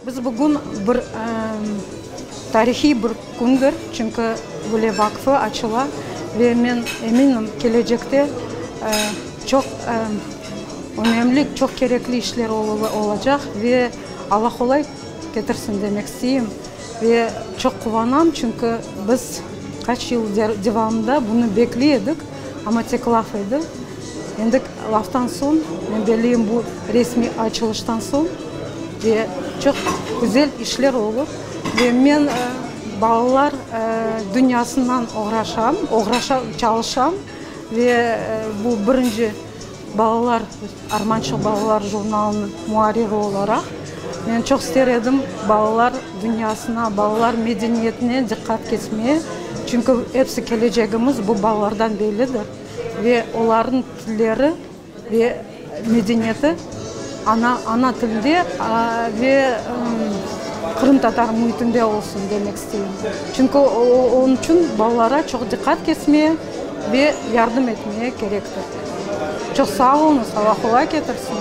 Biz bugün bir tarihiy bir kündir, çünki böyle vaqfı açıla ve men eminim, kelecekte çoq önemli, çoq kerekli işler olacaq ve Alla qolay ketirsin demek isteyim. Ve çoq quvanam, çünki biz qaç yıl devamında bunı bekley edik, amma tek laf edi. Endi laftan soñ, men belleyim, bu resmiy açılıştan soñ ve çoq güzel işler olur. Ve men balalar dünyasından oğraşam, çalışam ve bu birinci balalar, Armançıq balalar jurnalınıñ muarriri olaraq, men çoq ister edim balalar dünyasına, balalar medeniyetine diqqat kesmeye, çünki episi kelecegimiz bu balalardan bellidir. Ve olarnıñ tilleri ve medeniyeti ana ana tilde ve qırımtatar müitinde olsun demek isteyim. Çünki onıñ içün balalara çoq diqqat kesmeye ve yardım etmeye kerektir. Çoq sağ oluñız, Alla qolay ketirsin.